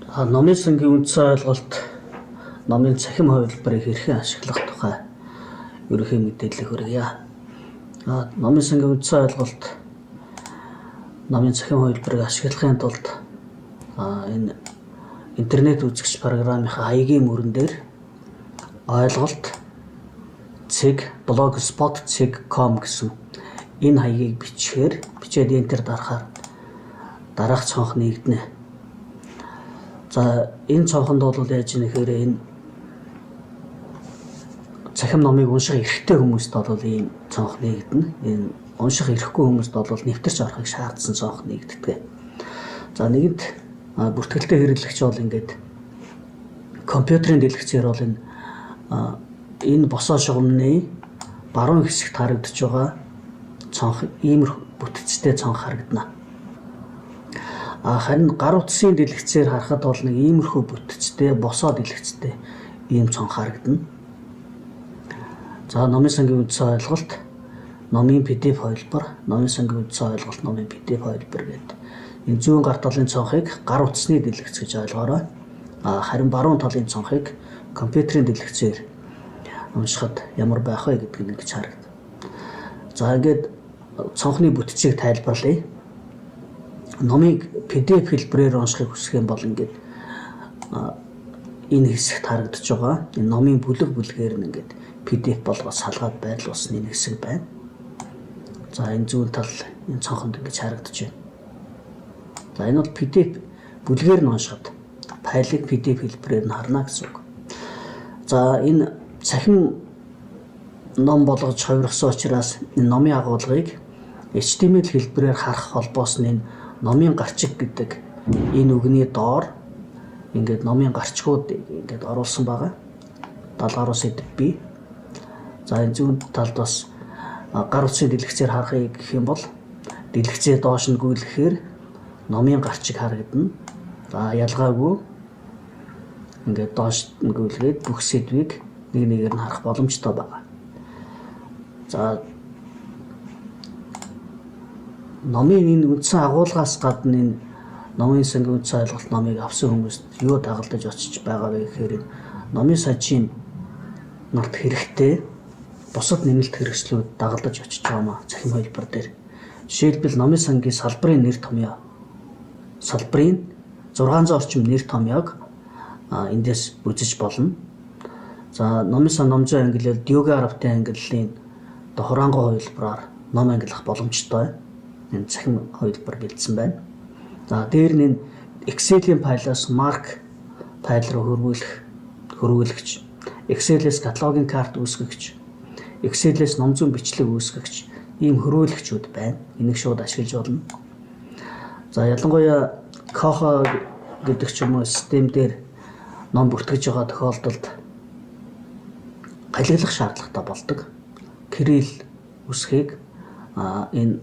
Номын сангийн үндсэн ойлголт, номын цахим хувилбарыг хэрхэн ашиглах тухай ерөнхий мэдээлэл хүргье. Номын сангийн үндсэн ойлголт, номын цахим хувилбарыг ашиглахын тулд энэ интернет үзэгч програмынхаа хаягийн мөрөн дээр ойлголт цэг blogspot.com гэсэн энэ хаягийг бичээд enter дарахаар дараах цонх нэгдэнэ. За, энэ цонхонд бол яаж юм гэхээр энэ цахим номыг унших эрхтэй хүмүүст бол ийм цонх нэгдэнэ. Энэ унших эрхгүй хүмүүст бол нэвтэрч орохыг шаардсан цонх нэгддэг. За, нэгэнт бүртгэлтэй хэрэглэгч бол ингээд компьютерийн дэлгэцээр бол энэ босоо шугамны баруун хэсэгт харагдаж байгаа цонх, иймэрхүү бүтцтэй цонх харагдана. Харин гар утсын дэлгэцээр харахад бол нэг иймэрхүү бүтцтэй босоо дэлгэцтэй ийм цонх харагдана. За, номын сангийн үндсэн ойлголт, номын PDF хувилбар, номын сангийн үндсэн ойлголт, номын PDF хувилбар гэдэг энэ зүүн гар талын цонхыг гар утасны дэлгэц гэж ойлгоорой. Харин баруун талын цонхыг компьютерийн дэлгэцээр уншихад ямар байх вэ гэдг нь ингэж харагдана. За, ингээд цонхны бүтцийг тайлбарлая. Номыг PDF хэлбэрээр уншихыг хүсэх юм бол ингээд энэ хэсэгт харагдаж байгаа энэ номын бүлэг бүлгээр нь ингээд PDF болгоод салгаад байрлуулсан энэ хэсэг байна. За, энэ зүүн тал энэ цонхонд ингэж харагдаж байна. За, энэ бол PDF бүлгээр нь уншихад файлыг PDF хэлбэрээр нь харна гэсэн үг. За, энэ цахим ном болгож хувиргасан учраас энэ номын агуулгыг HTML хэлбэрээр харах холбоос нь энэ номын гарчиг гэдэг энэ үгний доор ингээд номын гарчгууд ингээд оруулсан байгаа. 70 гаруй сэдэв бий. За, энэ зүүн талд бас гар утсын дэлгэцээр харахыг гэх юм бол дэлгэцээ доош нь гүйлгэхээр номын гарчиг харагдана. За, ялгаагүй ингээд доош нь гүйлгээд бүх сэдвийг нэг нэгээр нь харах боломжтой байгаа. За, номын энэ үндсэн агуулгаас гадна энэ номын сангийн үндсэн ойлголт номыг авсан хүмүүст юу дагалдаж очиж байгаа вэ гэхээр энэ номын санчийн нарт хэрэгтэй бусад нэмэлт хэрэгслүүд дагалдаж очиж байгаа маа цахим хувилбар дээр. Жишээлбэл, номын сангийн салбарын нэр томьёо, салбарын 600 орчим нэр томьёог эндээс үзэж болно. За, номын сан ном зүйн ангиллал, Дюга арабын ангиллалын одоо хураангуй хувилбараар ном ангиллах боломжтой. Энэ цахим хувилбар бэлдсэн байна. За, дээр нь энэ Excel-ийн файлаас MARC файл руу хөрвүүлэгч, Excel-ээс каталогийн карт үүсгэгч, Excel-ээс ном зүйн бичлэг үүсгэгч ийм хөрвүүлэгчүүд байна. Энийг шууд ашиглаж болно. За, ялангуяа Koha гэдэг ч юм уу систем дээр ном бүртгэж байгаа тохиолдолд галиглах шаардлагатай болдог. Кирилл үсгийг энэ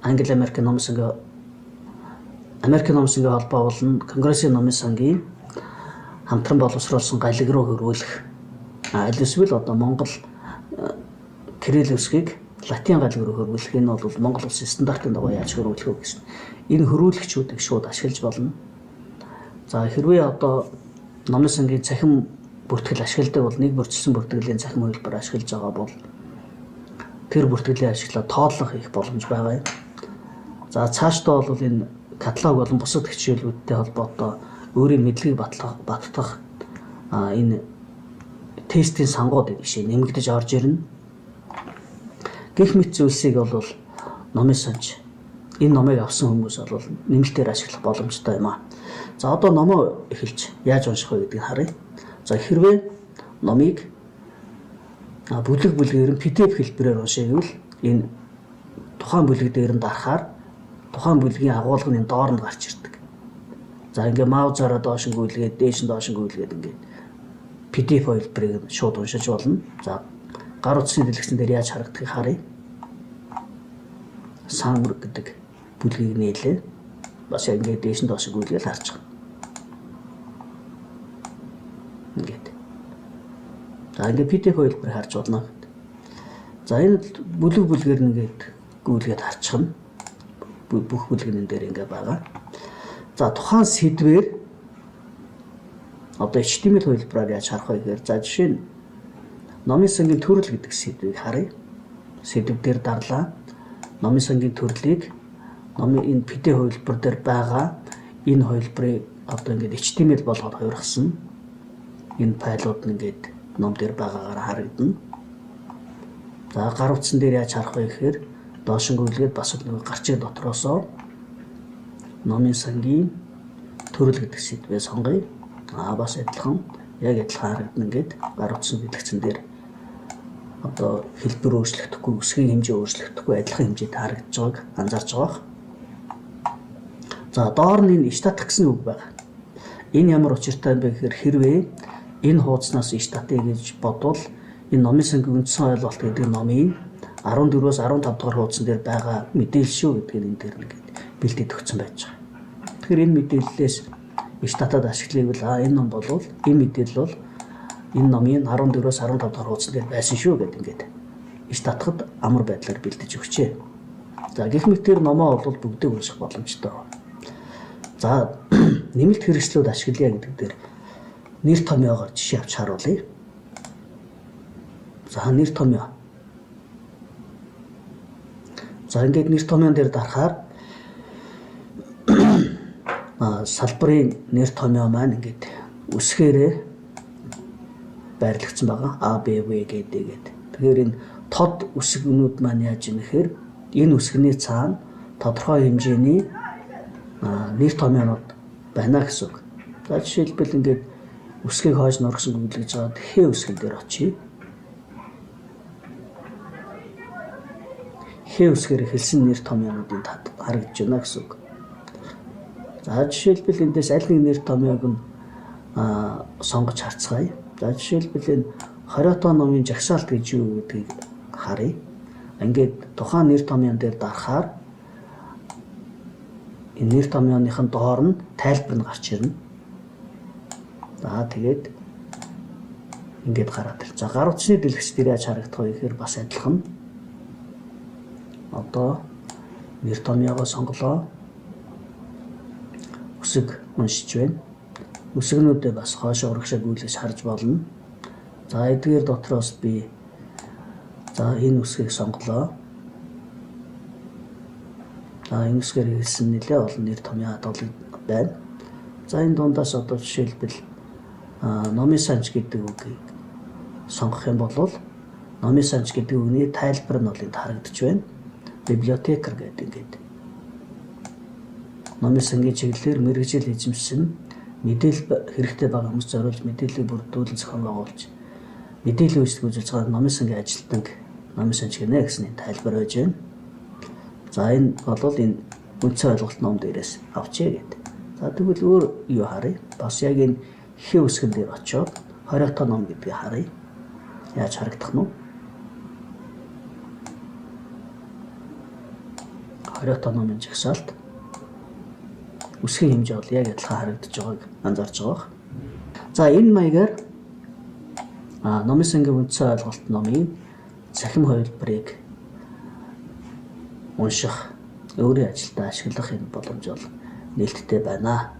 Англи Америк номын сангийн, Америк номын сангийн холбоо болон Конгрессын номын сангийн хамтран боловсруулсан галиг руу хөрвүүлэх. Аль эсвэл одоо Монгол кирилл үсгийг латин галиг руу хөрвүүлэх. Энэ бол Монгол улсын стандартын дагуу яаж хөрвүүлэх вэ гэсэн. Энэ хөрвүүлэгчүүдийг шууд ашиглаж болно. За, хэрвээ одоо номын сангийн цахим бүртгэл ашигладаг бол нэг бүрчилсэн бүртгэлийн цахим хувилбар ашиглаж байгаа бол тэр бүртгэлийн ашиглаад тооллого хийх боломж байгаа юм. За, цаашдаа бол энэ каталог болон бусад хичээлүүдтэй холбоотой өөрийн мэдлэгийг баттгах энэ тестийн сангууд шиг нэмэгдэж орж ирнэ. Гэх мэт зүйлсийг бол номын санч энэ номыг авсан хүмүүс бол нэмэлтээр ашиглах боломжтой юм аа. За, одоо номоо эхэлж яаж унших вэ гэдгийг харъя. За, хэрвээ номыг бүлэг бүлгээр нь PDF хэлбэрээр уншия гэвэл энэ тухайн бүлэг дээр нь дарахаар тухайн бүлгийн агуулга нь доор нь гарч ирдэг. За, ингээ маузаараа доош нь гүйлгээд, дээш нь доош нь гүйлгээд ингээд PDF хувилбарыг шууд уншиж болно. За, гар утасны дэлгэцэн дээр яаж харагдахыг харъя. Сан гэдэг бүлгийг нээлээ. Бас яг ингээд дээш нь доош гүйлгээл харж байгаа. Ингээд. За, ингээд PDF хувилбарыг харж болно. За, энэ бүлэг бүлгээр нь ингээд гүйлгээд харчихна. Бүх бүлэг нь дээр ингээд байгаа. За, тухайн сэдвээр Одоо HTML хувилбараар яаж харах вэ гэхээр, за, жишээ нь номын сангийн төрөл гэдэг сэдвийг харъя. Сэдэв дээр дарлаа. Номын сангийн төрлийг, номын энэ PDF хувилбар дээр байгаа энэ хувилбарыг одоо ингээд HTML болгоод хувиргасан. Энэ файлууд нь ингээд ном дээр байгаагаар харагдана. За, гар утсан дээр яаж харах вэ гэхээр доошин гүйлгээд бас л нөгөө гарчиг дотроосоо номын сангийн төрөл гэдэг сэдвээ сонгоё. Аа, бас адилхан, яг адилхан харагдана. Ингээд гар утсан дэлгэцэн дээр одоо хэлбэр өөрчлөгдөхгүй, үсгийн хэмжээ өөрчлөгдөхгүй, адилхан хэмжээтэй харагдаж байгааг анзаарч байгаа бах. За, доор нь энэ иш татах гэсэн үг байна. Энэ ямар учиртай юм бэ гэхээр хэрвээ энэ хуудаснаас иш татъя гэж бодвол энэ номын сангийн үндсэн ойлголт гэдэг номын 14-өөс 15 дугаар хуудсан дээр байгаа мэдээлэл шүү гэдгийг энэ дээр ингээд бэлдээд өгсөн байж байгаа. Тэгэхээр энэ мэдээллээс иш татаад ашиглавал, а, энэ ном болвол, энэ мэдээлэл бол энэ номын 14-өөс 15 дугаар хуудсан дээр байсан шүү гэдэг ингээд иш татахад амар байдлаар бэлдэж өгчээ. За, гэх мэтээр номоо бол бүгдийг унших боломжтой. За, нэмэлт хэрэгслүүд ашиглая гэдэг дээр нэр томьёогоор жишээ авч харуулъя. За, нэр томьёо. За, ингээд нэр томьёон дээр дарахаар салбарын нэр томьёо маань ингээд үсгээрээ байрлагдсан байгаа. А, Б, В, Г, Д гэдэг. Тэгэхээр энэ тод үсгнүүд маань яаж юм гэхээр энэ үсгний цаана тодорхой хэмжээний нэр томьёонууд байна гэсэн үг. За, жишээлбэл, ингээд үсгийг хойш нургасан гүйлгэж байгаад Х үсгэн дээр очие. Х үсгээр эхэлсэн нэр томьёонуудын харагдаж байна гэсэн үг. За, жишээлбэл, эндээс аль нэг нэр томьёог нь сонгож харцгаая. За, жишээлбэл, энэ хориотоо номын жагсаалт гэж юу гэдгийг харъя. Ингээд тухайн нэр томьёон дээр дарахаар энэ нэр томьёоных нь доор нь тайлбар нь гарч ирнэ. За, тэгээд ингээд гараад ир. За, гар утасны дэлгэц дээр яаж харагдах вэ гэхээр бас адилхан. Одоо нэр томьёогоо сонголоо. Үсэг уншиж байна. Үсгнүүдээ бас хойш урагшаа гүйлгэж харж болно. За, эдгээр дотроос би, за, энэ үсгийг сонголоо. За, энэ үсгээр хэлсэн нэлээ олон нэр томьёо хадгалаг байна. За, энэ дундаас одоо жишээлбэл номын санч гэдэг үгийг сонгох юм бол номын санч гэдэг үгний тайлбар нь бол энд харагдаж байна. Библиотекар гэдэг ингээд номын сангийн чиглэлээр мэргэжил эзэмшсэн, мэдээлэл хэрэгтэй байгаа хүмүүс зориулж мэдээллийг бүрдүүлэн зохион байгуулж, мэдээллийн үйлчлэг үзүүлж байгаа номын сангийн ажилтнаг номын санч гинэ гэсэн энэ тайлбар байж байна. За, энэ бол энэ үндсэн ойлголт ном дээрээс авчээ гэдэг. За, тэгвэл өөр юу харъя? Бас яг энэ Х үсгэн дээр очиод хориотоо ном гэдгийг харъя. Яаж харагдах нь вэ? Хориотоо номын жагсаалт үсгийн хэмжээ бол яг адилхан харагдаж байгааг анзаарч байгаа. За, энэ маягаар номын сангийн үндсэн ойлголт номын цахим хувилбарыг унших, өөрийн ажилдаа ашиглах энэ боломж бол нээлттэй байна.